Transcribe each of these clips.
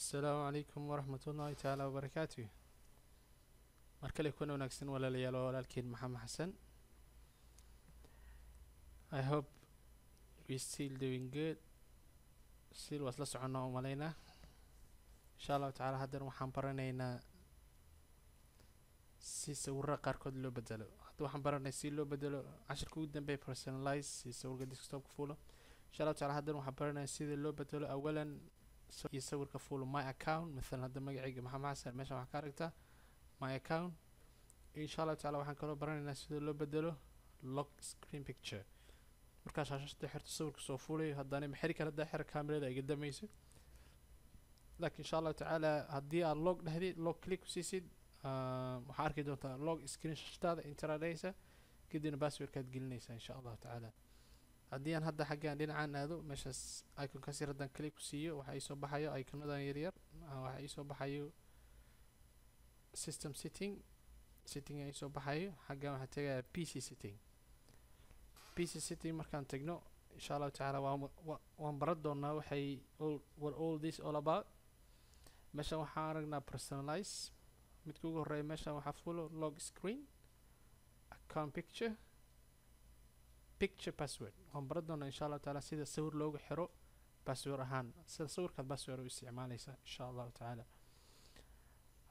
Asalaamu calaykum waraxmatullaahi tacaala wabarakaatuh. Mar kale kuna wanaagsan walaalayaal, waa walaalkeen Maxamed Xasan. I hope we still doing good, still waa isla soconnaa u malaynaa, insha Allahu tacaala. Haddana waxaan baranaynaa si sawirada qaarkood loo bedelo. Hadda waxaan baranay si loo bedelo cashirka ugu dambeeya, personalize, si sawirka desktopka fuulo, insha Allahu taala. Haddana waxaan baranaya sida loo bedelo awalan iyo sawirka fuulo my account. Mathalan hadda magacayga Maxamed Xasan, meeshan waxaa ka aragtaa my account. Insha Allahu taala waxaan kaloo baranaynaa sida loo bedelo lock screen picture, markaa shaashada xirto sawirka soo fuulayo. Haddana ma xiri kara, haddaa xira kaamirada iga damayso, laakiin insha Allahu tacaala haddii aad lock dhahdid, lock click ku siisid, waxaa arki doontaa lock screen shaashadaada interaad dhahaysa, kadibna passwordkaad gelinaysaa, insha Allahu tacaala. Haddii aan hadda xaggaan dhinacaan aado, meeshaas iconkaas yar haddaan click ku siiyo, waxaa iisoo baxayo iconadan yaryar. Waxaa iisoo baxayo system setting, setting aa iisoo baxayo. Xaggan waxaa tegayaa PC setting. PC setting markaan tagno, insha Allahu tacaala waan baran doonaa waxay all, what all this all about. Meeshan waxaan aragnaa personalize, midka ugu horeeya. Meeshan waxaa fulo lock screen, account picture, picture password. Waan baran doonaa, insha Allahu tacaala, sida sawir loogu xiro password ahaan, sida sawirkaad password u isticmaaleysa, insha Allahu tacaala.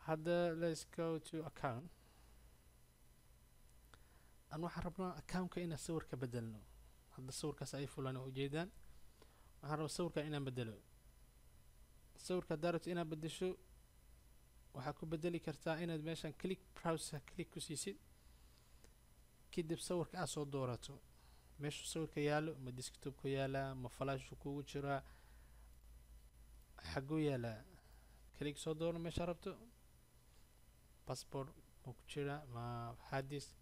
Hadda let's go to account. An waxaan rabnaa accountka inaan sawirka bedelno. Hadda sawirkaas ay fulaan oo ujeedaan, waxaan rabaa sawirkan inaan bedelo. Sawirka haddaa rabto inaad bedesho, waxaa ku bedeli kartaa inaad meeshan click, browser click ku siisid, kadib sawirka aad soo doorato meeshuu sawirka yaalo. Ma desktopku yaalaa, ma flashu kugu jiraa, xaguu yaalaa? Click soo dooro meesha rabto. Passport ma ku jiraa, ma hard disk,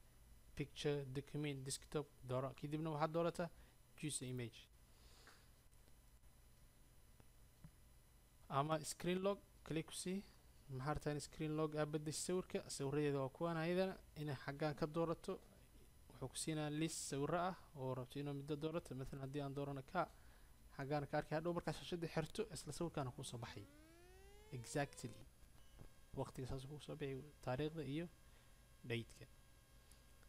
picture, document, desktop? Dooro, kadibna waxaad doorataa choose image. Ama screen lock click ku sii. Maxaa rabtaa in screen lock aa bedesho sawirka? Sawiradeeda waa kuwaan ayadana inay xaggaan ka doorato. Wuxuu ku siinayaa list sawiro ah oo rabto inuu middo doorato. Mathalan haddii aan doorano ka xaggaan ka arkay, hadhow markaa shaashada xirto isla sawirkaana kuusoo baxay, exactly waqtiga saas kuusoo bixi, taariikhda iyo dateka.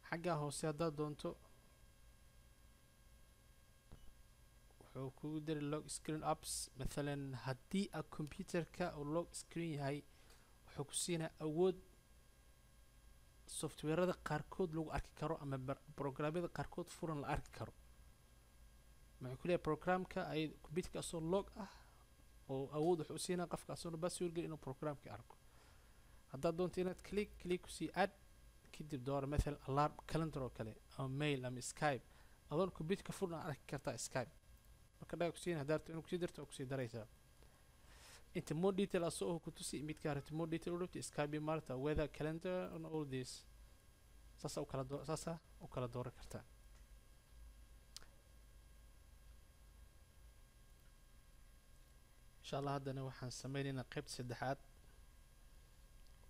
Xaggaa hoose haddaad doonto, wuxuu kugu dari lock screen apps. Mathalan haddii aad computerka uu lock screen yahay, wuxuu ku siinaa awood softwareada qaarkood lagu arki karo ama programyada qaarkood furan la arki karo. Maxuu ku leeyahay? Programka ay computerka asoo lock ah oo awood wuxuu u siinaa qofka asoona password gelin inuu programka arko. Haddaad doonto inaad click kusii add, kadib dooro mathalan alarm, calendar oo kale, ama mail ama Skype, adoon computerka furan aad arki kartaa Skype. Marka dhaga kusiin haddaad rabto inuu kusii darto, oo kusii daraysaa. Inta more detail asoo oo ku tusi midkaa rabto, more detail u rabto, Skype, marta weather, calendar and all this, saasa u kala dooran kartaa. Insha Allah haddana waxaan sameynaynaa qeybta saddexaad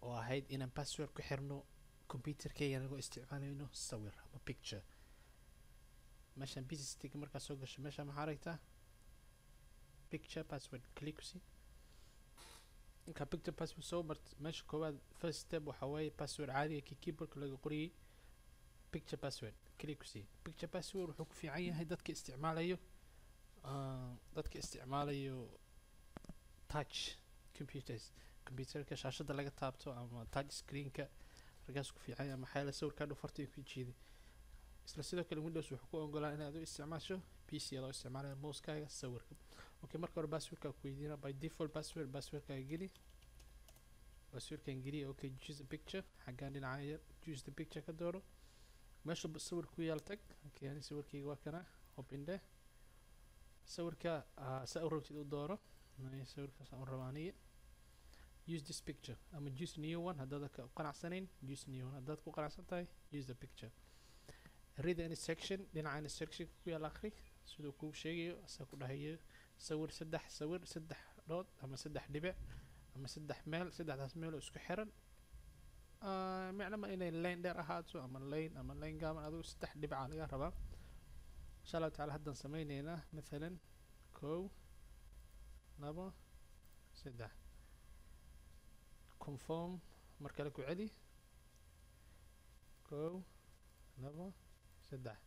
oo ahayd inaan password ku xirno computerkayga anagoo isticmaalayno sawir ama picture. Meeshaan PC setting markaa soo gasho, meeshaan maxaa aragtaa? Picture password. Click ku sii. Markaa picture password soo bart, meesha koowaad, first step, waxaa waaye password caadiga kii keyboardka laga qoriyay. Picture password click ku sii. Picture password wuxuu ku fiican yahay dadka isticmaalayo touch computers, computerka shaashada laga taabto ama touch screenka markaas ku fiican yahay. Maxaa yeelay sawirkaa dhow farta ku jiiday. Isla sidoo kale Windows wuxuu ku ogolaa inaad u isticmaasho PC adoo isticmaalaya mousekaaga sawirka. Okay, marka hore passwordka ku weydiina. By default password, passwordkaaga geli. Passwordkan geliya. Okay, choose a picture. Xaggaan dhinaca yar choose the picture ka dooro, meesha sawir ku yaal tag. Okay, ani sawirkayga waa kana. Open dheh. Sawirka saa u rabtid u dooro. Sawirkaas aan u raba aniga. Use this picture ama choose new one. Haddaad ka qanacsanayn, use new one. Haddaad ku qanacsan tahay, use the picture. Read the instruction. Dhinaca instruction ku yaal akhri siduu kuu sheegayo. Asaa ku dhahayo sawir saddex, sawir saddex dhood ama saddex dhibic ama saddex meel, saddexdaas meel oo isku xiran. Micno ma inay line dheer ahaato ama line gaaban, adigu saddex dhibica laga rabaa. Insha Allahu tacala haddaan sameyneynaa. Mathalan kow, labo, saddex. Confirm, mar kale ku celi. Kow, labo, saddex.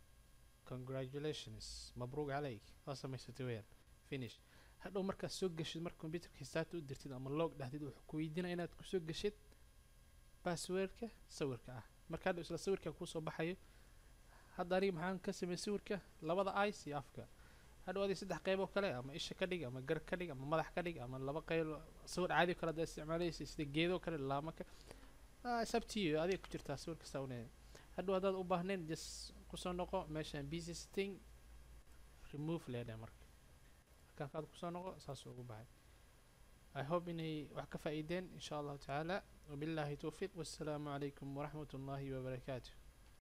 Congratulations, mabruuk calayk, waa samaysatay weyaan. Finish. Hadhow markaad soo geshid, marka computerka start u dirtid ama log dhahdid, wuxuu ku weydiinaya inaad kusoo geshid passwordka sawirka ah. Marka hadhow isla sawirka kuusoo baxayo. Hadda aniga maxaan ka sameeyey? Sawirka labada eyes iyo afka. Hadhow adiga saddex qeyb oo kale, ama isha ka dhig, ama gar ka dhig, ama madax ka dhig, ama laba qeyb sawir caadi oo kale haddaa isticmaalaysa, sida geedo kale, laama ka, it's up to you, adiga ku jirtaa sawir kasta unee. Hadhow haddaad u baahnayn, just kusoo noqo meeshan PC setting, remove leedhahay. Marka halkan kaad kusoo noqo, saasuu ugu baxay. I hope inay wax ka faa'iideen, insha Allahu tacaala. Wabillahi towfiiq, wassalaamu calaykum waraxmat ullahi wabarakaatuh.